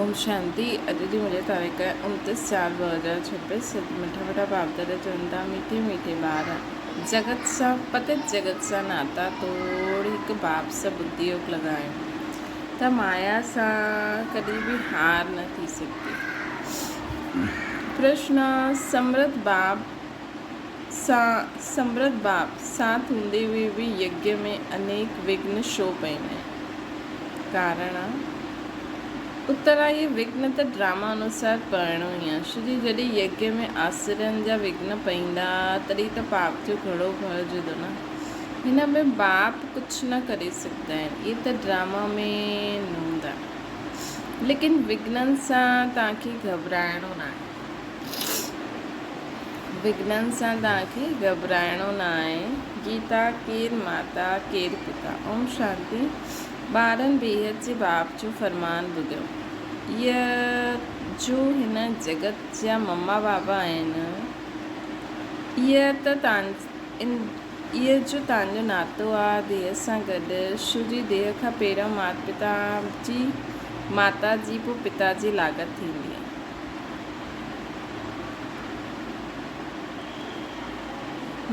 اوم شانتي اڄ جي منهنجي تاريخ 29 چار 2026 سج مٺا مٺا باپدادا چون ٿا ميٺي ميٺي ٻار جڳت سان پتت جڳت سان ناتا توڙ هڪ باپ سان ٻڌي يوگ لڳايو ته مايا سان ڪڏهن به هار نه ٿي سگهبي. پرشن سمرت باپ سان سمرت باپ ساٿ هوندي هوئي به يگيا ۾ انيڪ وگهن ڇو پئيندا آهن؟ ڪارڻ اتر اهي وگهن ته ڊراما انوسار پڙهڻو ئي آهي. ڇو جي جڏهن يگيا ۾ آسرن جا وگهن پئيندا تڏهن ته پاپ جو گهڙو ڀرجندو نه. هن ۾ باپ ڪجهه نه ڪري سگهندا آهن. اهي ته ڊراما ۾ نوندا. ليڪن وگهنن سان توهان کي گهٻرائڻو ناهي. وگهنن سان توهان کي گهٻرائڻو نه آهي. گيتا ڪير ماتا ڪير پتا. اوم شانتي. ٻارن بيحد جي باپ جو فرمان ٻڌيو. اهي جو هن جڳت جا مما بابا آهن، اهي ته اهي جو توهان جو ناتو آ ديهه سان گڏ، شو جي ديهه کان پهريون مات پتا جي ماتا جي پوء پتا جي لاڳت ٿيندي آ.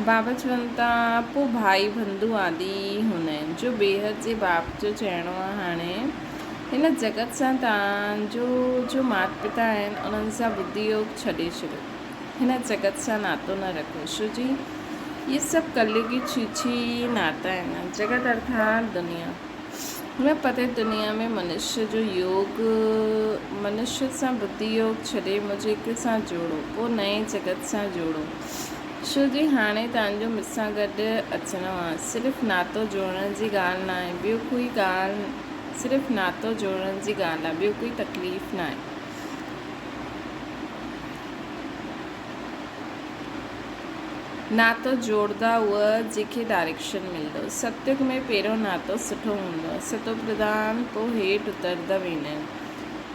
بابا چون ٿا، پوء ڀائي بنڌو آدي هوندا آهن، جو بيحد جي باپ جو چئڻو آهي هاڻي هن جڳت سان توهان جو جو مات پتا آهن انهن سان ٻڌي يوگ ڇڏي ڇڏيو، هن جڳت سان ناتو نه رکو، ڇو جي اهي سڀ ڪليوگي ڇيڇي ناتا آهن، جڳت ارٿات دنيا. هن پتيت دنيا ۾ منشيء جو يوگ، منشيء سان ٻڌي يوگ ڇڏي مجيڪ سان جوڙو، پوء نئين جڳت سان جوڙو. ڇو جي هاڻي تنهنجو مون سان گڏ اچڻو آ. صرف ناتو جوڙڻ جي ڳالهه ناهي، ٻيو ڪوئي ڳالهه صرف ناتو جوڙڻ جي ڳالهه آ، ٻيو ڪوئي تڪليف ناهي. ناتو جوڙدا اهي جنهن کي ڊائريڪشن ملندو. ستيگ ۾ پهريون ناتو سٺو هوندو آهي. ستو پرڌان پوء هيٺ اتردا ويندا آهن.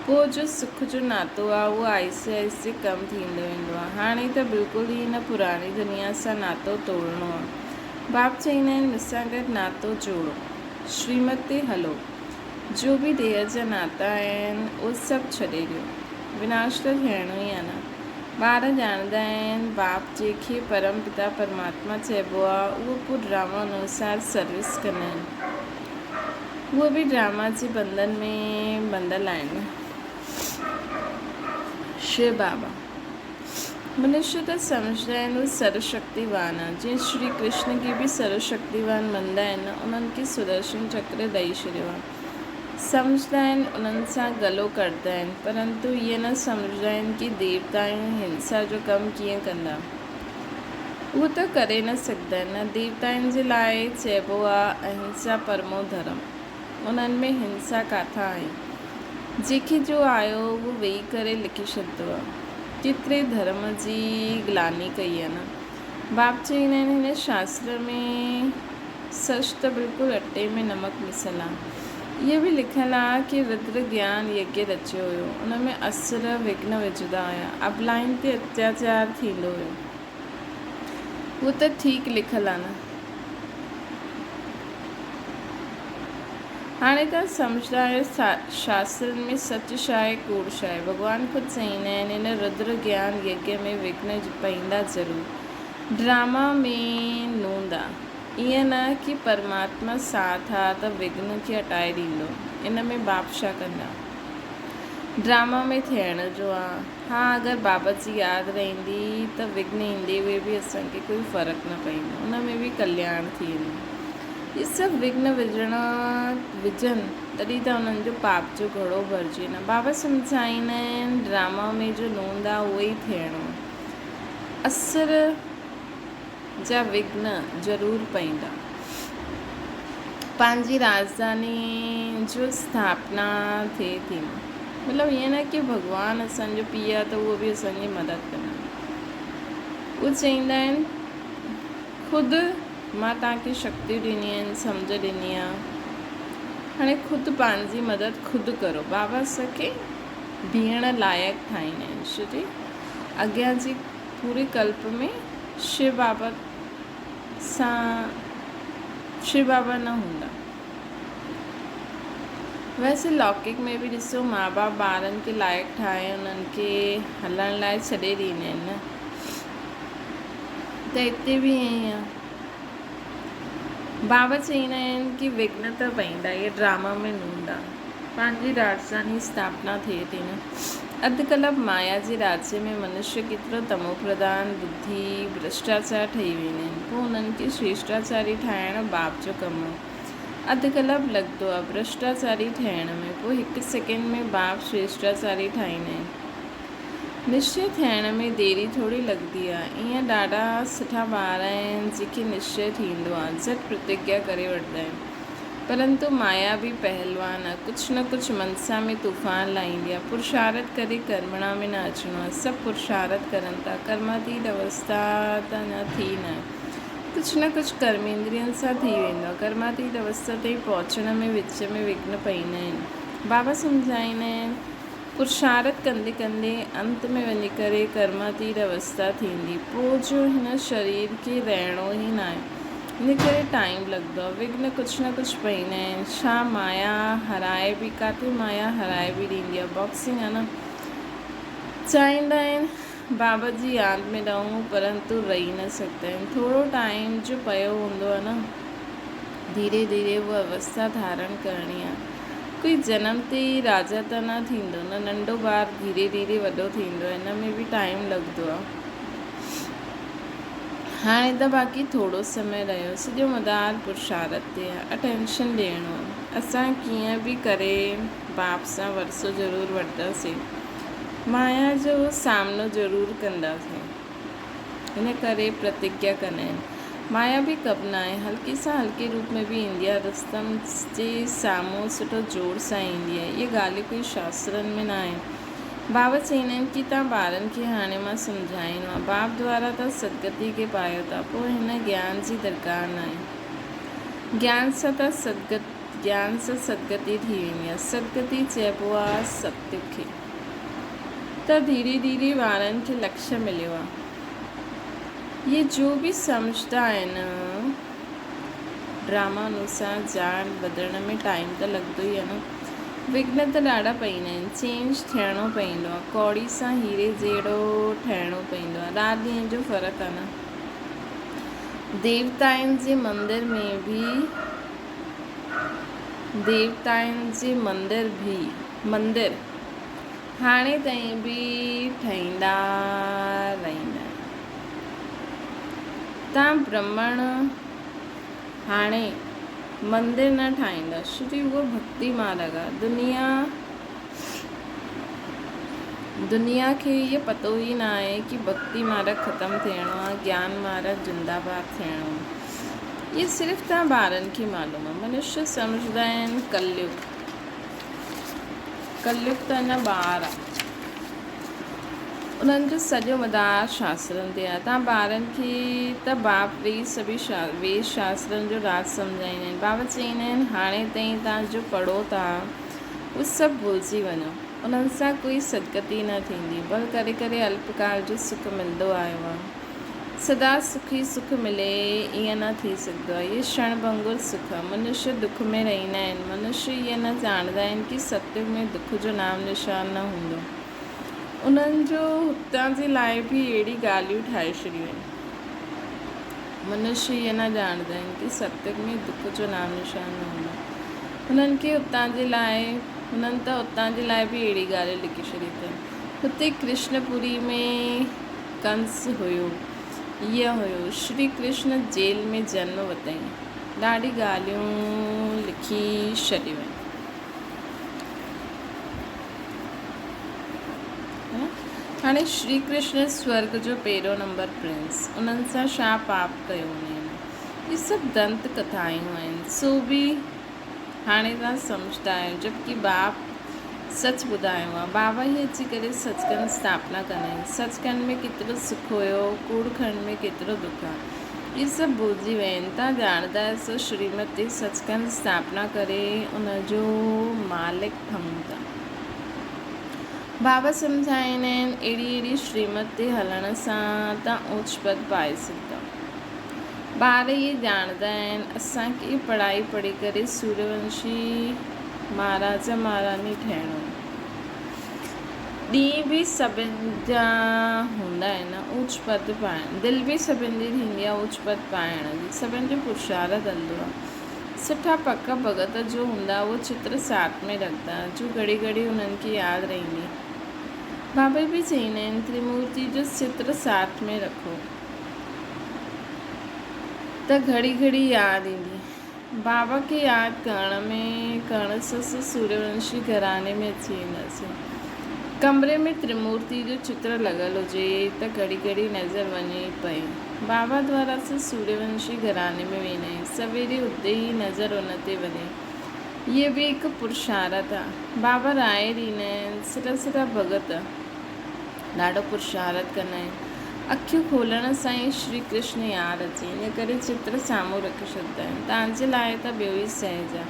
پوء جو سک جو ناتو آهي اهو آهستي آهستي ڪم ٿيندو ويندو آهي. هاڻي ته بلڪل ئي هن پراڻي دنيا سان ناتو توڙڻو آهي. باپ چئيندا آهن مون سان گڏ ناتو جوڙو. شريمت تي هلو. جو به ديهه جا ناتا آهن اهي سڀ ڇڏي ڏيو. وناش ته ٿيڻو ئي آهي نه. ٻار ڄاڻندا آهن باپ جنهن کي پرم پتا پرماتما چئبو آهي اهو پوء ڊراما انوسار سروس ڪندا آهن. اهي به ڊراما جي بندن ۾ ٻڌل آهن. شو بابا منشي ته سمجهندا آهن اهي سرو شڪتيوان آهن. جيئن شري ڪرشن کي به سرو شڪتيوان مڃندا آهن انهن کي سدرشن چڪر ڏئي ڇڏيو آهي. سمجهندا آهن انهن سان گلو ڪڍندا آهن پرنتو اهي نه سمجهندا آهن ڪي ديوتائون هنسا جو ڪم ڪيئن ڪندا اهو ته ڪري نه سگهندا آهن نه ديوتائن جي لاء چئبو آ اهنسا پرمو ڌرم انهن ۾ هنسا ڪاٿان آئي جنهن کي جو آيو اهو ويهي ڪري لکي ڇڏندو آ ڪيتري ڌرم جي گلاني ڪئي آ نه باپ چئيندا آهن هن شاستر ۾ سچ ته بلڪل اٽي ۾ نمڪ مثل آ. اهو به لکيل آ ڪي ردر گيان يگيا رچيو هيو. ان ۾ اسر وگهن وجهندا هيا. ابلائن تي اتياچار ٿيندو هيو. اهو ته ٺيڪ لکيل آ نه. هاڻي توهان سمجهندا آهيو شاسترن ۾ سچ ڇا آهي ڪوڙ ڇا آهي. ڀڳوان خود چئيندا آهن ان ردر گيان يگيا ۾ وگهن پئيندا ضرور. ڊراما ۾ نوندا. ائين نه ڪي پرماتما ساٿ آ ته وگهن کي هٽائي ڏيندو. ان ۾ باپ ڇا ڪندا. ڊراما ۾ ٿيڻ جو آ. ها اگر بابا جي ياد رهندي ته وگهن ايندي هئي به اسان کي ڪوئي فرق نه پئيندو. ان ۾ به ڪلياڻ ٿي ويندو. اهي سڀ وگهن وجهڻ وجهن تڏهن ته انهن جو پاپ جو گهڙو ڀرجي نه. بابا سمجهائيندا آهن ڊراما ۾ جو نوند آ اهو ئي ٿيڻو آ. اسر جا وگهن ضرور پئيندا. پنهنجي راڄڌاني جو اسٿاپنا ٿئي ٿي. مطلب ائين نه ڪي ڀڳوان اسان جو پيء آهي ته اهو به اسان جي مدد ڪندا. اهو چئيندا آهن خود مان توهان کي شڪتيون ڏني آهن، سمجهه ڏني آهي، هاڻي خود پنهنجي مدد خود ڪرو. بابا اسان کي بيهڻ لائق ٺاهيندا آهن. ڇو جي اڳيان جي پوري ڪلپ ۾ شو بابا سان شو بابا نه هوندا. ويسي لوڪڪ ۾ به ڏسو ماء باپ ٻارن کي لائق ٺاهي انهن کي هلڻ لاء ڇڏي ڏيندا آهن نه ته هتي به ائين ئي آهي. بابا چئيندا آهن ڪي وگهن ته پئيندا اهي ڊراما ۾ نه هوندا. پنهنجي راجڌاني اسٿاپنا ٿئي ٿي نه. اڌ ڪلپ مايا جي راجيه ۾ منشيه ڪيترو تمو پرڌان، ٻڌي، ڀرشٽاچار ٺهي ويندا آهن. پوء انهن کي شريشٽاچاري ٺاهڻ باپ جو ڪم آهي. اڌ ڪلاڪ لڳندو آ ڀرشٽاچاري ٺهڻ ۾ پوء هڪ سيڪنڊ ۾ باپ شريشٽاچاري ٺاهيندا آهن. نشچي ٿيڻ ۾ ديري ٿوري لڳندي آ. ايئن ڏاڍا سٺا ٻار آهن جيڪي نشچي ٿيندو آ جهٽ پرتگيا ڪري وٺندا آهن. پرنتو مايا به پهلوان آ ڪجهه نه ڪجهه منسا ۾ طوفان لاهيندي آ. پرشارٿ ڪري ڪرمڻا ۾ نه اچڻو آ. سڀ پرشارٿ ڪرن ٿا. ڪرماتيت اوستا ته اڃا ٿي ناهي. ڪجهه نه ڪجهه ڪرميندرين سان ٿي ويندو آهي. ڪرماتيت اوستا تائين پهچڻ ۾ وچ ۾ وگهن پئيندا آهن. بابا سمجهائيندا آهن، پرشارٿ ڪندي ڪندي انت ۾ وڃي ڪري ڪرماتيت اوستا ٿيندي. پوء جو هن شرير کي رهڻو ئي ناهي. ان ڪري ٽائيم لڳندو آهي. وگهن ڪجهه نه ڪجهه پئيندا آهن. ڇا مايا هرائي به ڪاٿي مايا هرائي به ڏيندي آهي. باڪسنگ آهي نه. چاهيندا آهن. بابا جي ياد ۾ رهون پرنتو رهي نه سگهندا آهن. ٿورو ٽائيم جو پيو هوندو آهي نه ڌيري ڌيري اها اوسٿا ڌارڻ ڪرڻي آهي. ڪوئي جنم تي ئي راجا ته نه ٿيندو نه ننڍو ٻار ڌيري ڌيري وڏو ٿيندو آهي ان ۾ به ٽائيم لڳندو آهي. هاڻي ته باقي ٿورو سمي رهيو سڄو مدار پرشارت تي آهي اٽينشن ڏيڻو آهي. اسان ڪيئن به ڪري باپ سان ورثو ضرور وٺنداسين. مايا جو سامنو ضرور ڪنداسين. ان ڪري پرتگيا ڪندا آهن. مايا به ڪب ناهي. هلڪي سان هلڪي روپ ۾ به ايندي آهي. رستم جي سامهون سٺو زور سان ايندي آهي. اهي ڳالهيون ڪوئي شاسترن ۾ ناهن. بابا چئيندا آهن ڪي توهان ٻارن کي هاڻي مان سمجهائيندو آهيان. باپ دوارا توهان سدگتي کي پايو ٿا. پوء هن گيان جي درڪار ناهي. گيان سان توهان سدگت گيان سان سدگتي ٿي ويندي آهي. سدگتي چئبو آهي ستيگ کي. ته ڌيري ڌيري وارن کي لڪش مليو آهي. اهي جو به سمجهندا آهن ڊراما انوسار ڄاڻ وڌڻ ۾ ٽائيم ته لڳندو ئي آهي نه. وگهن ته ڏاڍا پئيندا آهن. چينج ٿيڻو پئيندو آهي. ڪوڙي سان هيري جهڙو ٺهڻو پئيندو آهي. رات ڏينهن جو فرق آهي نه. ديوتائن جي مندر ۾ به ديوتائن جي مندر به مندر هاڻي تائين به ٺهيندا رهندا آهن. تان برهمڻ هاڻي مندر نه ٺاهيندا ڇو جو اهو ڀڳتي مارڳ آهي. دنيا دنيا کي اهو پتو ئي نه آهي ڪي ڀڳتي مارڳ ختم ٿيڻو آهي گيان مارڳ زنده باد ٿيڻو آهي. اهي صرف توهان ٻارن کي معلوم آهي. منشيه سمجهندا آهن ڪليگ ڪليگ ته اڃا ٻار آهي. انهن جو سڄو مدار شاسترن تي آهي. توهان ٻارن کي ته باپ ويهي سڀئي ويد شاسترن جو راز سمجهائيندا آهن. بابا چئيندا آهن هاڻي تائين توهان جو پڙهو ٿا اهو سڀ ڀلجي وڃو. انهن سان ڪوئي سدگتي نه ٿيندي. ڀل ڪري ڪري الپ ڪال جو سک ملندو آيو آهي. سدا سک ئي سک ملي ائين نه ٿي سگهندو آهي. اهي ڪشڻ ڀنگر سک آهي. منشيه دک ۾ رهندا آهن. منشيه اهي نه ڄاڻندا آهن ڪي ستيگ ۾ دک جو نام نشان نه هوندو. انهن جو هتان جي لاء به اهڙي ڳالهيون ٺاهي ڇڏيون آهن. منشيه اهي نه ڄاڻندا آهن ڪي ستيگ ۾ دک جو نام نشان نه هوندو. هنن کي هتان جي لاء هنن ته هتان جي لاء به اهڙي ڳالهيون لکي ڇڏي اٿن. هتي ڪرشن پوري ۾ ڪنس هيو، هيء هيو، شري ڪرشن جيل ۾ جنم ورتائين. ڏاڍي ڳالهيون لکي ڇڏيون آهن. هاڻي شري ڪرشن سورڳ جو پهريون نمبر پرنس، انهن سان ڇا پاپ ڪيو هئائين؟ اهي سڀ دنت ڪٿائون آهن، سو به هاڻي توهان سمجهندا آهيو، جبڪه باپ سچ ٻڌايو آهي. بابا ئي اچي ڪري سچکنڊ اسٿاپنا ڪندا آهن. سچکنڊ ۾ ڪيترو سک هيو، ڪوڙکنڊ ۾ ڪيترو دک آهي. اهي سڀ ڀلجي ويا آهن. توهان ڄاڻندا آهيو سو شريمت تي سچکنڊ اسٿاپنا ڪري ان جو مالڪ ٺهون ٿا. بابا سمجهائيندا آهن، اهڙي اهڙي شريمت تي هلڻ سان توهان اوچ پد پائي سگهندؤ. ٻار اهي ڄاڻندا آهن، اسان کي پڙهائي پڙهي ڪري سوريونشي مهاراج مهاراڻي ٺهڻو آهي. ڏينهن به سڀن جا هوندا آهن اوچ پد پائڻ. دل به سڀن جي ٿيندي آهي اوچ پد پائڻ جي. سڀن جو پرشارت هلندو آهي. سٺا پڪا ڀڳت جو هوندا اهو چتر ساٿ ۾ رکندا جو گهڙي گهڙي انهن کي ياد رهندي. بابا به چئيندا آهن تريمورتي جو چتر ساٿ ۾ رکو ته گهڙي گهڙي ياد ايندي. بابا کي ياد ڪرڻ ۾ ڪرڻ سس سوريونشي گهراڻي ۾ اچي وينداسين. ڪمري ۾ تريمورتي جو چتر لڳل هجي ته گهڙي گهڙي نظر وڃي پئي. بابا دوارا سس سوريونشي گهراڻي ۾ ويندا آهيون. سويري اٿندي ئي نظر ان تي وڃي. هيء به هڪ پرشارت آ. بابا راء ڏيندا آهن، سٺا سٺا ڀڳت ڏاڍو پرشارت ڪندا آهن. اکيون کولڻ سان ئي شري ڪرشن ياد اچي، ان ڪري چتر سامهون رکي ڇڏندا آهن. توهان جي لاء ته ٻيو ئي سهج آ.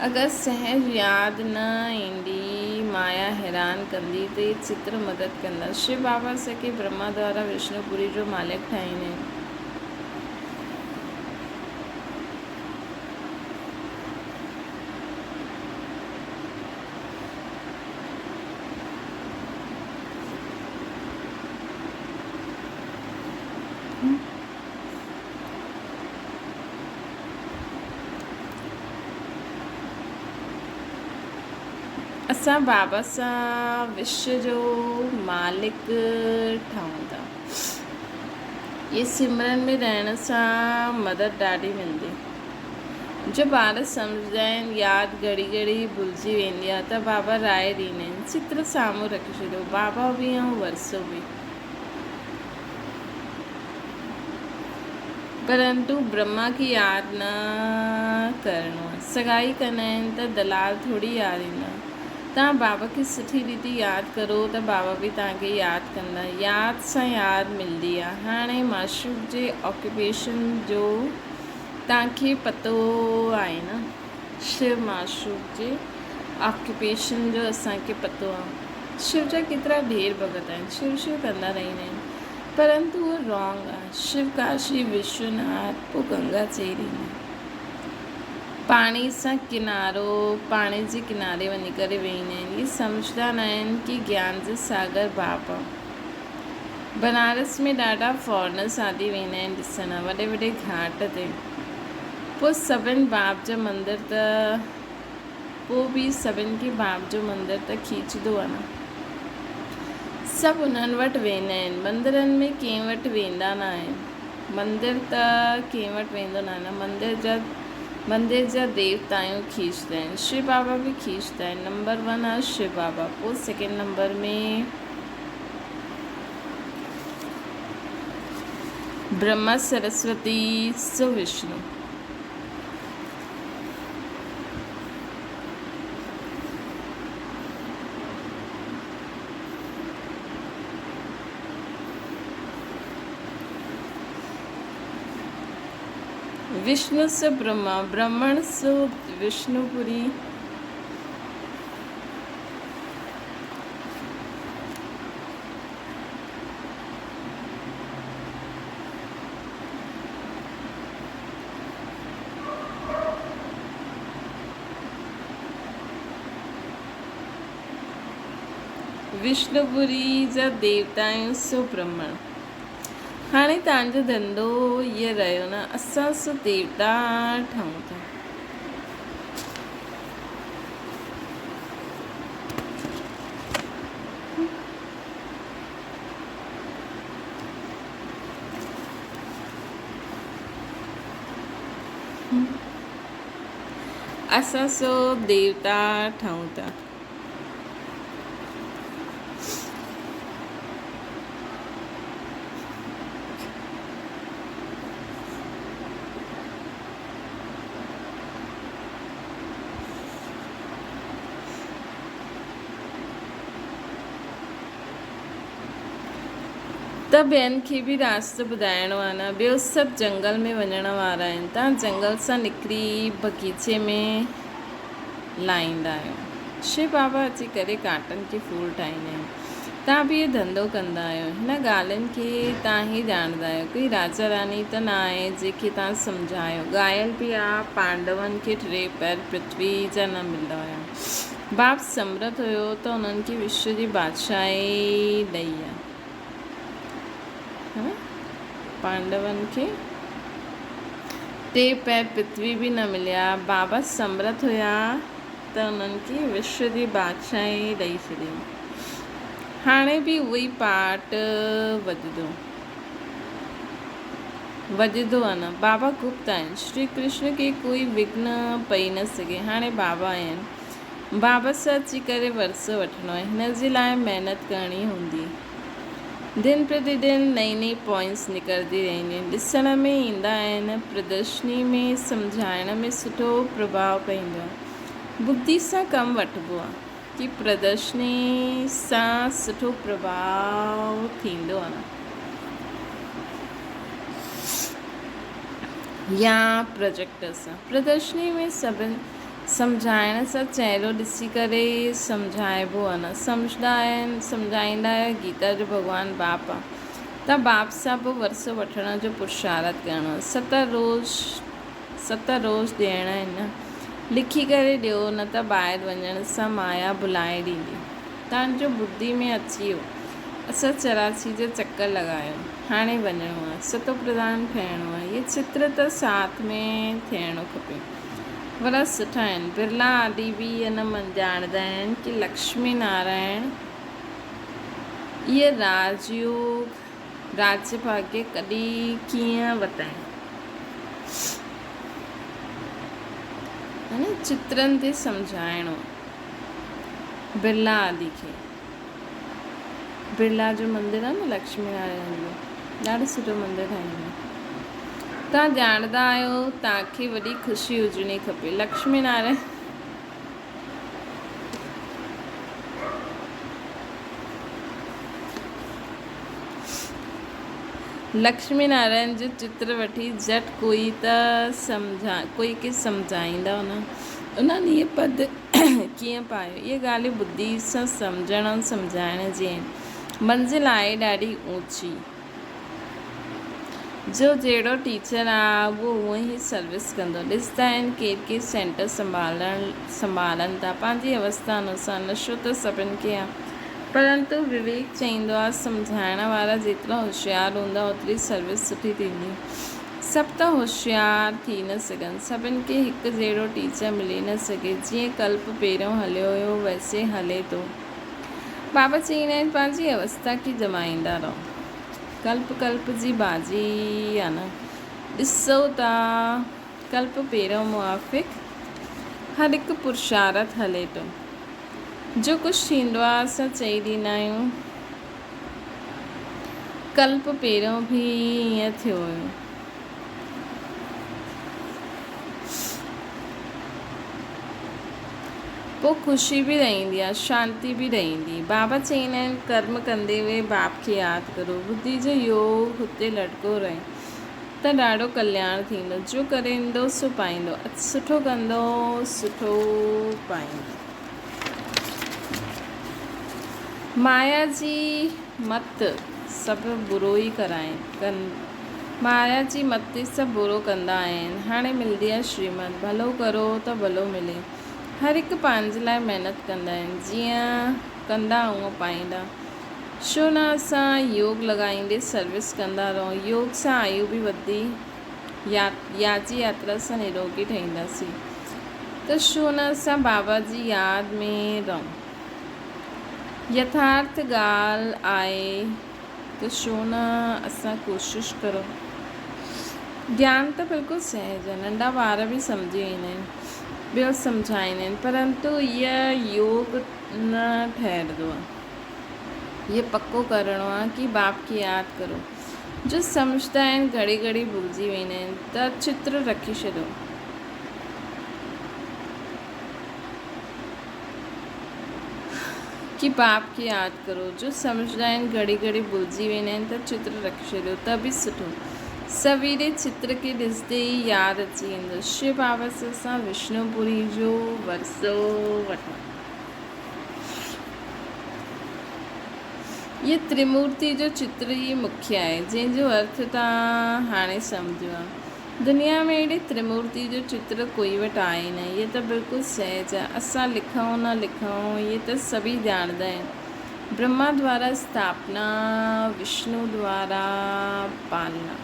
اگر سهج ياد نه ايندي، مايا حيران ڪندي ته اهي چتر مدد ڪندا. شو بابا اسان کي برهما دوارا وشنو پوري جو مالڪ ٺاهيندا آهن. اسان بابا سان وشو جو مالڪ ٺهون ٿا. اهي سمرن ۾ رهڻ سان مدد ڏاڍي ملندي. جو ٻار سمجهندا آهن، ياد گهڙي گهڙي ڀلجي ويندي آهي ته بابا راء ڏيندا آهن، چتر سامهون رکي ڇڏيو، بابا به ۽ ورثو به. پرنتو برهما کي ياد نه ڪرڻو آهي. سڳائي ڪندا آهن ته دلال ٿوري ياد ايندا. توهان بابا کي سٺي ريتي ياد ڪرو ته بابا به توهان کي ياد ڪندا. ياد سان ياد ملندي آهي. هاڻي معشوق جي آڪيوپيشن جو توهان کي پتو آهي نه؟ شو معشوق جي آڪيوپيشن جو اسان کي پتو آهي. شو جا ڪيترا ڍير ڀڳت آهن. شو شو ڪندا رهندا آهن. پرنتو اهو رانگ آهي. شو ڪاشي وشوناٿ پوء گنگا چئي رهندا آهن. پاڻي سان ڪنارو پاڻي جي ڪناري وڃي ڪري ويهندا آهن. اهي سمجهدا نه آهن ڪي گيان جو ساگر باپ آهي. بنارس ۾ ڏاڍا فارنرس آدي ويندا آهن ڏسڻ وڏي وڏي گهاٽ تي پوء سڀن باپ جا مندر ته پوء به سڀن کي باپ جو مندر ته کيچدو آ نه سڀ انهن وٽ ويندا آهن مندرن ۾ ڪنهن وٽ ويندا نه آهن مندر ته ڪنهن وٽ ويندو نه آهي نه مندر جا مندر جا ديوتايون کيچدا آهن شو بابا به کيچدا آهن نمبر ون آ شو بابا پوء سيڪنڊ نمبر ۾ برهما سرسوتي سو وشنو. وشنو سو برهما، برهمڻ سو وشنوپوري. وشنوپوري جا ديوتا آهيون سو برهمڻ. هاڻي توهان جو ڌنڌو هيء رهيو نه، اسان سو ديوتا ٺهون ٿا. اسان سو ديوتا ٺهون ٿا. ته ٻين کي به راستو ٻڌائڻو آهي نه. ٻيو سڀ جنگل ۾ وڃڻ وارا آهن. توهان جنگل سان نڪري باغيچي ۾ لاهيندا آهيو. شو بابا اچي ڪري ڪانٽن کي ڦول ٺاهيندا آهن. توهان به اهو ڌنڌو ڪندا آهيو. هن ڳالهين کي توهان ئي ڄاڻندا آهيو. ڪوئي راجا راڻي ته نه آهي جنهن کي توهان سمجهايو. ڳايل به آ، پانڊون کي ٽي پهر پرٿوي جا نه ملندا هيا. باپ سمرٿ هيو ته انهن کي وشو جي بادشاهي ڏئي ها. ها نه؟ پانڊون کي ٽي پهر پرٿوي به نه مليا. بابا سمرٿ هيا. ته انهن کي وشو جي بادشاهي ڏئي ڇڏي. هاڻي به اهوئي پاٽ وڄندو. وڄندو آ نه. بابا گپت آهن. شري ڪرشن کي ڪوئي وگهن پئي نه سگهي. هاڻي بابا آهن. بابا سان اچي ڪري ورثو وٺڻو آهي. هن جي لاء محنت ڪرڻي هوندي. دن پرتي دن نئين نئين پوائنٽس نڪرندي رهنديون آهن. ڏسڻ ۾ ايندا آهن. پردرشني ۾ سمجهائڻ ۾ سٺو پرڀاء پوندو آهي. ٻڌي سان ڪم وٺبو آهي ڪي پردرشني سان سٺو پرڀاء ٿيندو آهي يا پروجيڪٽر سان. پردرشني ۾ سڀن سمجهائڻ سان چهرو ڏسي ڪري سمجهائبو آ نه سمجهندا آهن سمجهائيندا آهيو گيتا جو ڀڳوان باپ آ ته باپ سان به ورثو وٺڻ جو پرشارٿ ڪرڻو آ ست روز ست روز ڏيڻا آهن نه لکي ڪري ڏيو نه ته ٻاهر وڃڻ سان مايا ڀلائي ڏيندي تان جو ٻڌي ۾ اچي ويو اسان چراسي جا چڪر لڳايو هاڻي وڃڻو آ ستو پرڌان ٺهڻو آ هي چتر ته ساٿ ۾ ٿيڻو کپي. وڏا سٺا آهن. برلا آدي به ان مان ڄاڻندا آهن ڪي لڪشمي نارائڻ اهي راج يوگ، راج ڀاگيه ڪڏهن ڪيئن وتائين. يعني چترن تي سمجهائڻو برلا آدي کي. برلا جو مندر آهي نه لڪشمي نارائڻ جو ڏاڍو سٺو مندر ٺاهيو آهي. توهان ڄاڻندا آهيو توهان کي وڏي خوشي هجڻي کپي لڪشمي نارائڻ لڪشمي نارائڻ جو چتر وٺي جهٽ ڪوئي ته سمجها ڪوئي کي سمجهائيندا نه انهن هي پد ڪيئن پايو؟ اهي ڳالهيون ٻڌي سان سمجهڻ ۽ سمجهائڻ جي آهن. منزل آهي ڏاڍي اوچي. جو جهڙو ٽيچر آ اهو اونئن ئي سروس ڪندو. ڏسندا آهن ڪير ڪير سينٽر سنڀالن ٿا. پنهنجي اوستا انوسار. نشو ته سڀن کي آ. پرنتو وويڪ چئيندو آ سمجهائڻ وارا جيترا هوشيار هوندا اوتري سروس سٺي ٿيندي. سڀ ته هوشيار ٿي نه سگهن. سڀن کي هڪ جهڙو ٽيچر ملي نه سگهي. جيئن ڪلپ پهريون هليو هيو ويسي هلي ٿو. بابا چئيندا آهن پنهنجي اوستا کي ڄمائيندا رهو. ڪلپ ڪلپ جي بازي آ نه. ڏسو ته ڪلپ پهريون موافق هر هڪ پرشارٿ هلي ٿو. جو ڪجهه ٿيندو آ اسان چئي ڏيندا آهيون. ڪلپ پهريون به ائين ٿيو هيو. پوء خوشي به رهندي آهي، شانتي به رهندي. بابا چئيندا آهن، ڪرم ڪندي ويهي باپ کي ياد ڪرو. ٻڌي جو يوگ هتي لٽڪو رهي ته ڏاڍو ڪلياڻ ٿيندو. جو ڪريندو سو پائيندو. سٺو ڪندو سٺو پائيندو. مايا جي مت سڀ برو ئي ڪرائين ڪن مايا جي مت سڀ برو ڪندا آهن. هاڻي ملندي آهي شريمت. ڀلو ڪرو ته ڀلو ملي. هر هڪ پنهنجي لاء محنت ڪندا آهن. جيئن ڪندا اونئن پائيندا. ڇو نه اسان يوگ لڳائيندي سروس ڪندا رهون. يوگ سان آيو به وڌندي. ياجي ياترا سان نروڳي ٺهينداسين. ته ڇو نه اسان بابا جي ياد ۾ رهون. يٿارٿ ڳالهه آهي ته ڇو نه اسان ڪوشش ڪرون. گيان ته بلڪل سهج آهي، ننڍا ٻار به سمجهي ويندا آهن، ٻيو سمجهائيندا آهن، پرنتو هيء يوگ نه ٺهرندو آهي. هيء پڪو ڪرڻو آهي ڪي باپ کي ياد ڪرو. جو سمجهندا آهن گهڙي گهڙي ڀلجي ويندا آهن ته چتر رکي ڇڏيو. ڪي باپ کي ياد ڪرو. جو سمجهندا آهن گهڙي گهڙي ڀلجي ويندا آهن ته چتر رکي ڇڏيو ته به سٺو. سويري چتر کي ڏسندي ئي ياد اچي ويندو. شو بابا سان اسان وشنو پوري جو ورثو وٺون. اهي ترمورتي جو چتر ئي مکيه آهي، جنهن جو ارٿ توهان هاڻي سمجهيو آهي. دنيا ۾ اهڙي ترمورتي جو چتر ڪوئي وٽ آهي نه. اهي ته بلڪل سهج آهي. اسان لکون نه لکون، اهي ته سڀئي ڄاڻندا آهن. برهما دوارا اسٿاپنا، وشنو دوارا پالنا.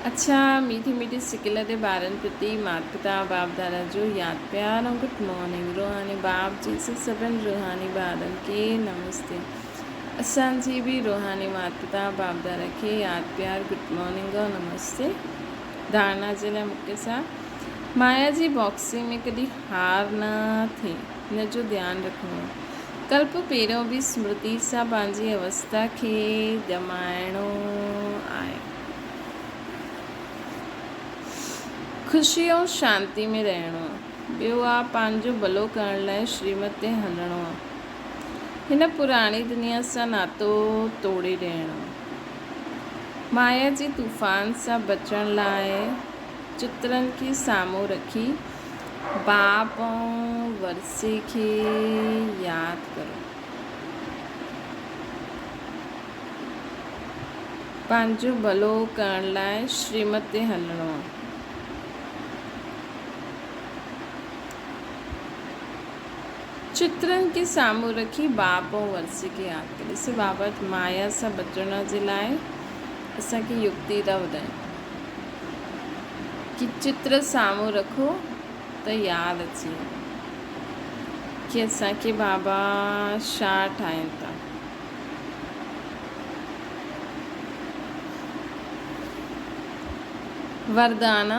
اڇا ميٺي ميٺي سڪل تي ٻارن پرتي مات پتا باپ دادا جو ياد پيار ۽ گڊ مارننگ روحاني باپ جي سي سڀن روحاني ٻارن کي نمستي اسان جي به روحاني مات پتا باپ دادا کي ياد پيار گڊ مارننگ ۽ نمستي ڌارنا جي لاء مکي سان مايا جي باڪسنگ ۾ ڪڏهن هار نه ٿئي ان جو ڌيان رکڻو ڪلپ پهريون به سمرتي سان پنهنجي اوستا کي ڄمائڻو آهي. خوشي ۽ شانتي ۾ رهڻو آهي. ٻيو آ پنهنجو ڀلو ڪرڻ لاء شريمت تي هلڻو آهي. هن پراڻي دنيا سان ناتو ٽوڙي ڏيڻو آهي. مايا جي طوفان سان بچڻ لاء چترن کي سامهون رکي باپ ۽ ورثي کي ياد ڪرو. پنهنجو ڀلو ڪرڻ لاء شريمت تي هلڻو آهي. چترن کي سامهون رکي باپ ۽ ورثي کي ياد ڪريو. ڏسو بابا مايا سان بچڻ جي لاء اسان کي يڪتي ٿا ٻڌائين. ڪي چتر سامهون رکو ته ياد اچي ويندو ڪي اسان کي بابا ڇا ٺاهين ٿا. وردانا،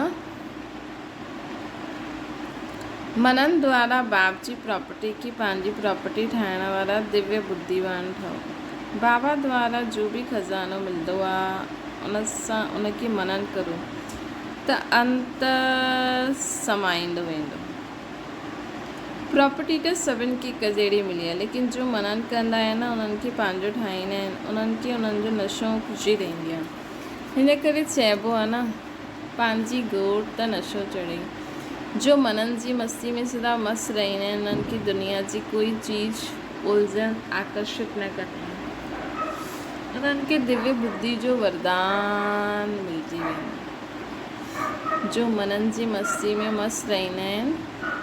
منن دوارا باپ جي پراپرٽي کي پنهنجي پراپرٽي ٺاهڻ وارا دويه ٻڌيوان ٺهو. بابا دوارا جو به خزانو ملندو آ ان سان ان کي منن ڪرو ته انت سمائيندو ويندو. پراپرٽي ته سڀن کي هڪ جهڙي ملي آ ليڪن جو منن ڪندا آهن انهن کي پنهنجو ٺاهيندا آهن انهن کي انهن جو نشو ۽ خوشي رهندي آ. هن ڪري چئبو آ نه پنهنجي گهوٽ ته نشو چڙهي. جو منن جي مستي ۾ سدا مست رهندا آهن انهن کي دنيا جي ڪوئي چيز الجهن آڪرشت نه ڪندي آهي. انهن کي دويه ٻڌي جو وردان ملجي ويندو. جو منن جي مستي ۾ مست رهندا آهن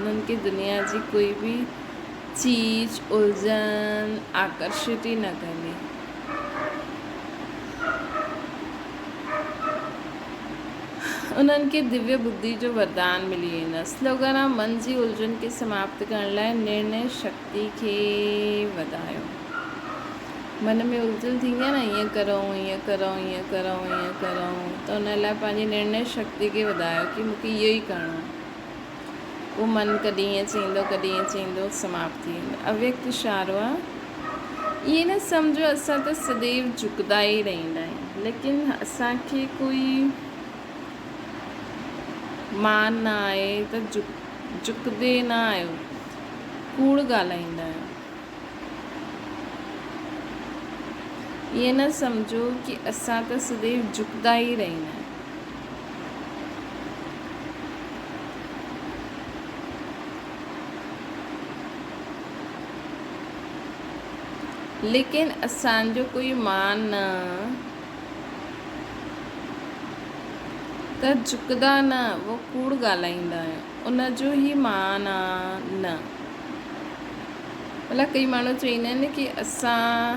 انهن کي دنيا جي ڪوئي به چيز الجهن آڪرشت ئي نه ڪندي. انهن کي دويه ٻڌي جو وردان ملي ويندو. سلوگن آ من جي الجهن کي سماپت ڪرڻ لاء نرڻي شڪتي کي وڌايو. من ۾ الجهن ٿيندي آ نه ائين ڪرون ائين ڪرون ائين ڪرون ائين ڪرون ته ان لاء پنهنجي نرڻي شڪتي کي وڌايو ڪي مون کي اهو ئي ڪرڻو آ. پوء من ڪڏهن ائين چئيندو ڪڏهن ائين چئيندو سماپت ٿي ويندو. اويڪت اشارو آ. ائين نه سمجهو اسان ته سديو جهڪندا ئي رهندا آهيون ليڪن اسان کي ڪوئي مان نه آهي ته جهڪندي نه آهيو ڪوڙ ڳالهائيندا آهيو. ائين نه سمجهو ڪي اسان ته سديو جهڪندا ئي رهندا آهيون. ليڪن اسان جو ڪوئي مان نه ته جهڪندا نه وو ڪوڙ ڳالهائيندا آهيو ان جو هي مان آ نه ڀلا ڪئي ماڻهو چئيندا آهن ڪي اسان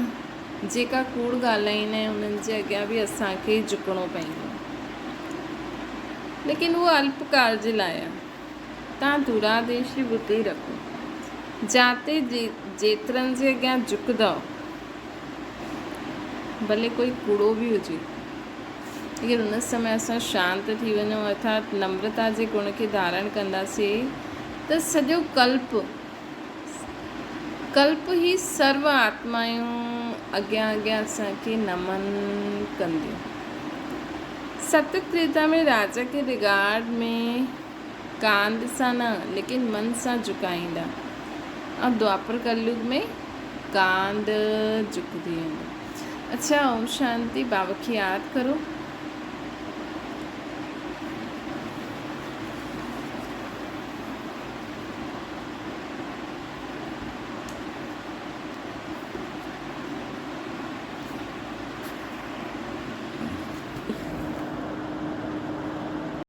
جيڪا ڪوڙ ڳالهائيندا آهن انهن جي اڳيان به اسان کي جهڪڻو پئيندو ليڪن اهو الپ ڪال جي لاء آ. تان دوراديشي ٻڌي رکو. جاتي جيترن جي اڳيان جهڪندؤ، ڀلي ڪوئي ڪوڙو به هجي، ليڪن ان سمي اسان شانت ٿي وڃون ارٿات نمرتا جي گڻ کي ڌارڻ ڪنداسين ته سڄو ڪلپ، ڪلپ هي سرو آتمائون اڳيان اڳيان اسان کي نمن ڪنديون. ست تريتا ۾ راجا کي رگارڊ ۾ ڪانڌ سان نه ليڪن من سان جهڪائيندا ۽ دوآپر ڪليوگ ۾ ڪانڌ جهڪجي ويندو. اڇا اوم شانتي بابا کي ياد ڪرو.